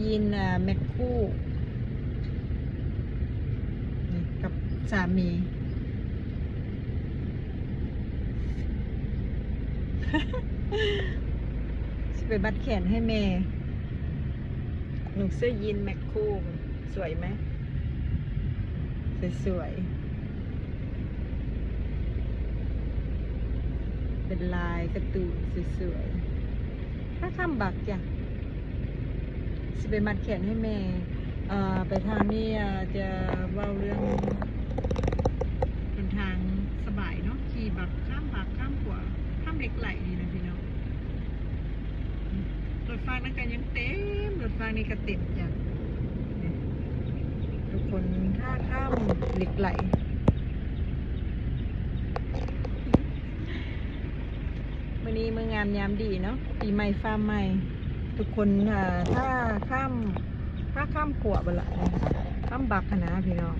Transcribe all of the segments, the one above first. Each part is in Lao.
ຍິນ ອ່າ ແມັກຄູ ນີ້ກັບສາມີ ຊິໄປມັດແຂນໃຫ້ແມ່ ນຸ່ງເສື້ອຢີນແມັກຄູ ສວຍໄໝ? ສວຍໆ ເປັນລາຍກາຕູນສວຍໆ ຖ້າຄຳບັກຈ້ະ ຊິໄປມັດແຂນໃຫ້ແມ່. ເອີ ໄປທາງນີ້ ເອີ ຈະເວົ້າເລື່ອງຫົນທາງສະບາຍເນາະ ຂີ່ບັກ ຂ້າມບັກ ຂ້າມຂົວ ຂ້າມເຫຼັກໄຫຼນີ້ນະພີ່ນ້ອງ. ລົດຟາກນັ້ນກໍຍັງເຕັມ ລົດຟາກນີ້ກໍເຕັມຈ້ະ ນີ້ ທຸກຄົນ ຖ້າຂ້າມເຫຼັກໄຫຼ. ມື້ນີ້ມື້ງາມຍາມດີເນາະ ປີໃໝ່ຟ້າໃໝ່ ທຸກຄົນ ອ່າ ຖ້າຂ້າມ ຖ້າຂ້າມຂົວບໍ່ລະ ຂ້າມບັກຫັ້ນນະພີ່ນ້ອງ.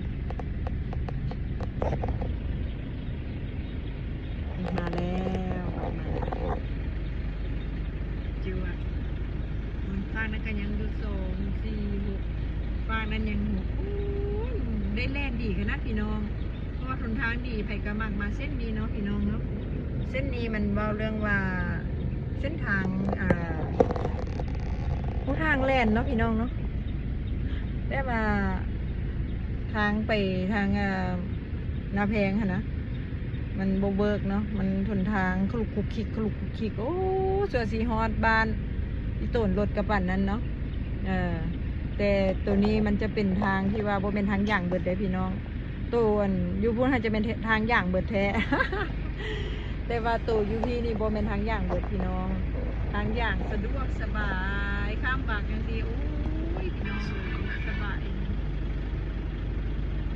ມາແລ້ວ ມາແລ້ວ ຈວດ ມັນຟາກນັ້ນກໍຍັງຢູ່ ສອງ ສີ່ ຫົກ ຟາກນັ້ນຍັງຫົກ ໂອ້ຍ ໄດ້ແລ່ນດີຂະໜາດພີ່ນ້ອງ ເພາະວ່າຫົນທາງດີ ໃຜກໍມັກມາເສັ້ນນີ້ເນາະພີ່ນ້ອງເນາະ. ເສັ້ນນີ້ມັນເວົ້າເລື່ອງວ່າເສັ້ນທາງ ອ່າ ຫົນທາງແລ່ນເນາະພີ່ນ້ອງເນາະ ແບບວ່າທາງໄປທາງ ອ່າ ນາແພງຫັ້ນນະ ມັນບໍ່ເວີກເນາະ ມັນຫົນທາງຂະລຸກຄຸກຄິກ ຂະລຸກຄຸກຄິກ ໂອ້ ຊົ່ວຊິຮອດບ້ານ ອີ່ໂຕນລົດກະປານນັ້ນເນາະ. ເອີ ແຕ່ໂຕນີ້ມັນຈະເປັນທາງທີ່ວ່າບໍ່ແມ່ນທາງຢາງເບິດເດ້ພີ່ນ້ອງ ໂຕອັນຢູ່ພຸ້ນຫັ້ນຈະແມ່ນທາງຢາງເບິດແທ້ ແຕ່ວ່າໂຕຢູ່ພີ້ນີ້ບໍ່ແມ່ນທາງຢາງເບິດພີ່ນ້ອງ ທາງຢາງສະດວກສະບາຍ ຂ້າມບັກຈັ່ງຊີ້ ໂອ້ຍ ພີ່ນ້ອງ ສະບາຍ.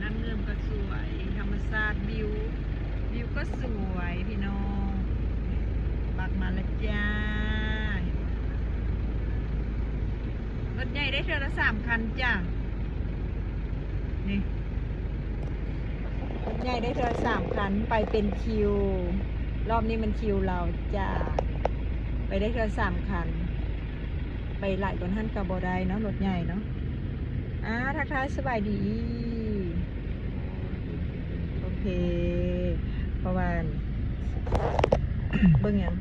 ນ້ຳເງິນກໍສວຍ ທຳມະຊາດ ວິວ ວິວກໍສວຍພີ່ນ້ອງ ບັກມາແລ້ວຈ້າ. ລົດໃຫຍ່ໄດ້ເທື່ອລະສາມຄັນຈ້າ ນີ້ ລົດໃຫຍ່ໄດ້ເທື່ອລະສາມຄັນ ໄປເປັນຄິວ ລອບນີ້ມັນຄິວລາວຈ້າ ໄປໄດ້ເທື່ອລະສາມຄັນ ໄປຫຼາຍກວ່ານັ້ນກໍບໍ່ໄດ້ເນາະ ລົດໃຫຍ່ເນາະ. ອ່າ ທັກທາຍສະບາຍດີ ໂອເຄ ເພາະວ່າ ເບິ່ງຫຍັງ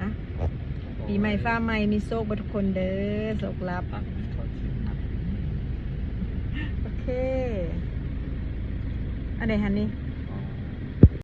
ອ່ະ ປີໃໝ່ຟ້າໃໝ່ ມີໂຊກເບິດທຸກຄົນເດີ ໂຊກລາບ ໂອເຄ ອັນໃດຫັ້ນນີ້?